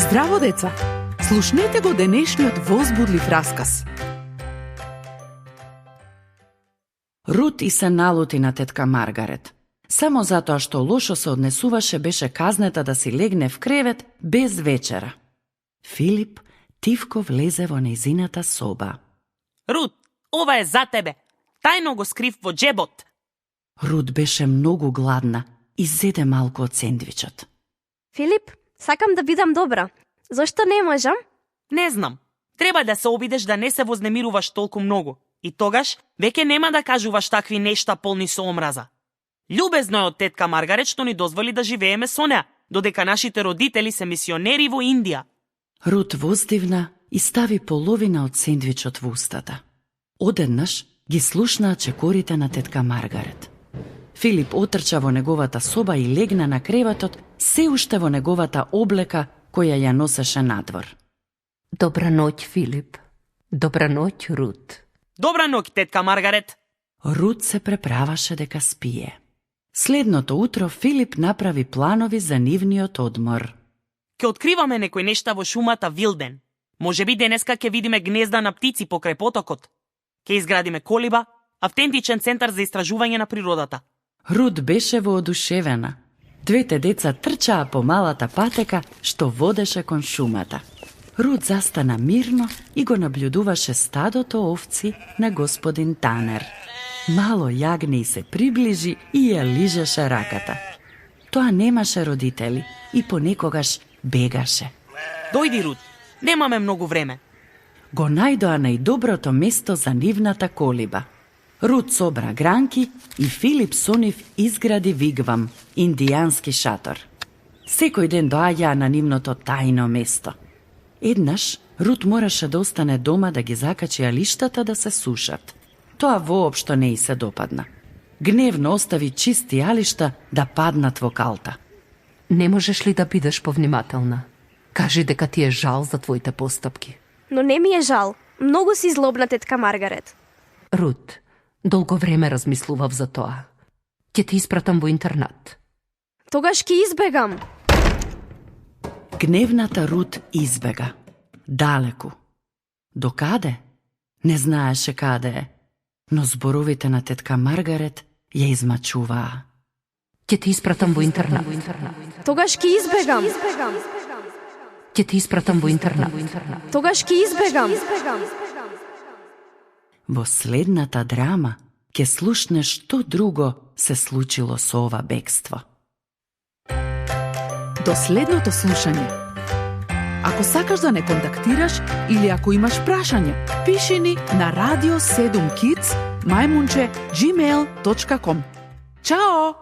Здраво, деца! Слушнете го денешниот возбудлив расказ. Рут и се налути на тетка Маргарет. Само затоа што лошо се однесуваше, беше казнета да си легне в кревет без вечера. Филип тивко влезе во нејзината соба. Рут, ова е за тебе. Тајно го скрив во джебот. Рут беше многу гладна и зеде малку од сендвичот. Филип, сакам да бидам добра. Зошто не можам? Не знам. Треба да се обидеш да не се вознемируваш толку многу. И тогаш веќе нема да кажуваш такви нешта полни со омраза. Љубезно е од тетка Маргарет што ни дозволи да живееме со неа, додека нашите родители се мисионери во Индија. Рут воздивна и стави половина од сендвичот во устата. Одеднаш ги слушнаа чекорите на тетка Маргарет. Филип отрча во неговата соба и легна на креветот, се уште во неговата облека која ја носеше надвор. Добра ноќ, Филип. Добра ноќ, Рут. Добра ноќ, тетка Маргарет. Рут се преправаше дека спие. Следното утро Филип направи планови за нивниот одмор. Ке откриваме некои нешта во шумата Вилден. Можеби денеска ќе видиме гнезда на птици покрај потокот. Ке изградиме колиба, автентичен центар за истражување на природата. Рут беше воодушевена. Двете деца трчаа по малата патека што водеше кон шумата. Рут застана мирно и го наблюдуваше стадото овци на господин Танер. Мало јагне се приближи и ја лижеше раката. Тоа немаше родители и понекогаш бегаше. Дојди, Рут, немаме многу време. Го најдоа најдоброто место за нивната колиба. Рут собра гранки и Филип со нив изгради вигвам, индијански шатор. Секој ден доаѓаа на нивното тајно место. Еднаш Рут мораше да остане дома да ги закачи алиштата да се сушат. Тоа воопшто не ѝ се допадна. Гневно остави чисти алишта да паднат во калта. Не можеш ли да бидеш повнимателна? Кажи дека ти е жал за твоите постапки. Но не ми е жал. Многу си злобна, тетка Маргарет. Рут, долго време размислував за тоа. Ќе те испратам во интернат. Тогаш ќе избегам. Гневната Рут избега. Далеку. До каде? Не знаеше каде е. Но зборовите на тетка Маргарет ја измачуваа. Ќе те испратам во интернат. Тогаш ќе избегам. Ќе те испратам во интернат. Тогаш ќе избегам. Во следната драма ќе слушнеш што друго се случило со ова бегство. До следното слушање. Ако сакаш да не контактираш или ако имаш прашање, пиши ни на radio7kids@gmail.com. Чао!